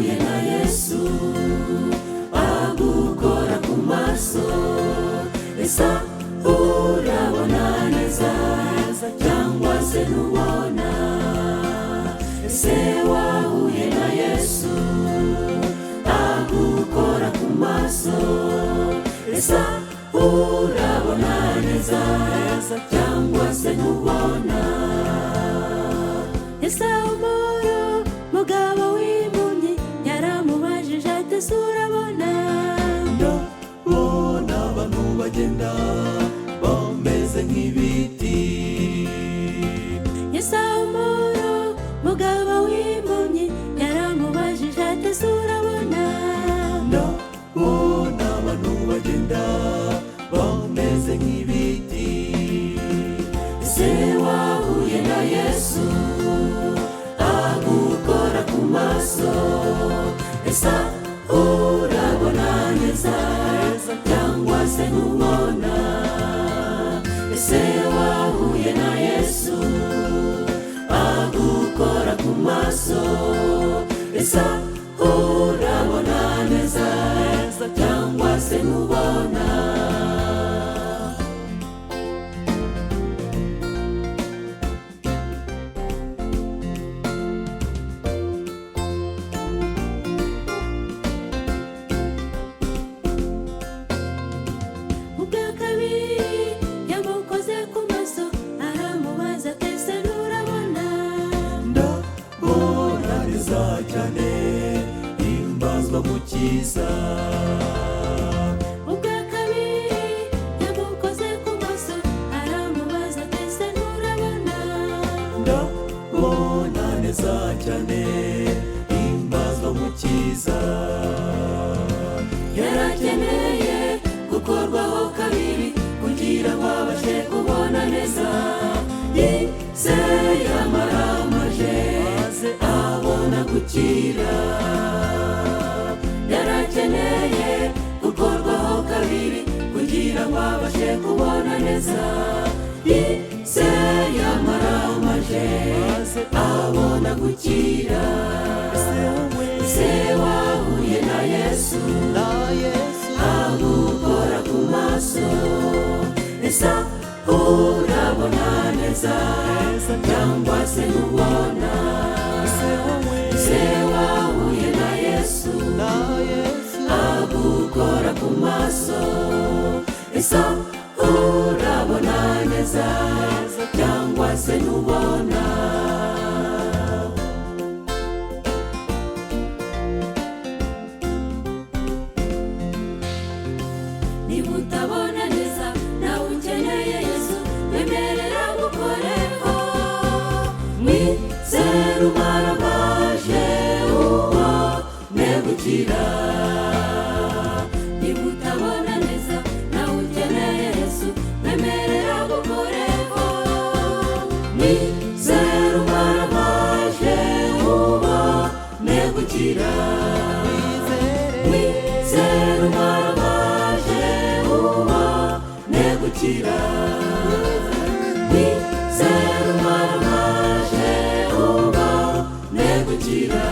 Wahuye na Yesu agukora ku maso, ese urabona neza cyangwa se ntubona? Ese wahuye na Yesu agukora ku maso, ese urabona neza cyangwa se ntubona? Ese umuro mugabo w'impumyi yaramubajije ati: "Ese urabona?" Ndabona abantu bagenda bameze nk'ibiti. Ese umuro mugabo w'impumyi yaramubajije ati: "Ese urabona?" Ndabona abantu bagenda bameze nk'ibiti. Ese wahuye na Yesu agukora ku maso, ese urabona neza cyangwa se ntubona? Ese wahuye na Yesu agukora ku maso, ese urabona neza cyangwa se ntubona? Ubwa kabiri yamukoze ku maso, aramubaza ati: "Ese nturabona?" Ndabona neza cyane, himbazwa mukiza. Ubwa kabiri yamukoze ku maso, aramubaza ati: "Ese nturabona?" Ndabona neza cyane, himbazwa mukiza. Yarakeneye gukorwaho kabiri kugira ngo abashe kubona neza. Yizeye amaramaje, abona gukira. Yarakeneye gukorwaho kabiri kugira ngo abashe kubona neza. Yizeye amaramaje, abona gukira. Ese wahuye na Yesu agukora ku maso, ese urabona neza cyangwa se ntubona? Ese wahuye na Yesu agukora ku maso, ese urabona neza cyangwa se ntubona? Niba utabona neza, nawe ukeneye Yesu, wemerera gukoreho. Mwizere umaramaje, ubone gukira. Niba utabona neza, nawe ukeneye Yesu, wemerera gukoreho. Mwizere umaramaje, ubone gukira. Mwizere umaramaje, ubone gukira. Mwizere umaramaje, ubone gukira.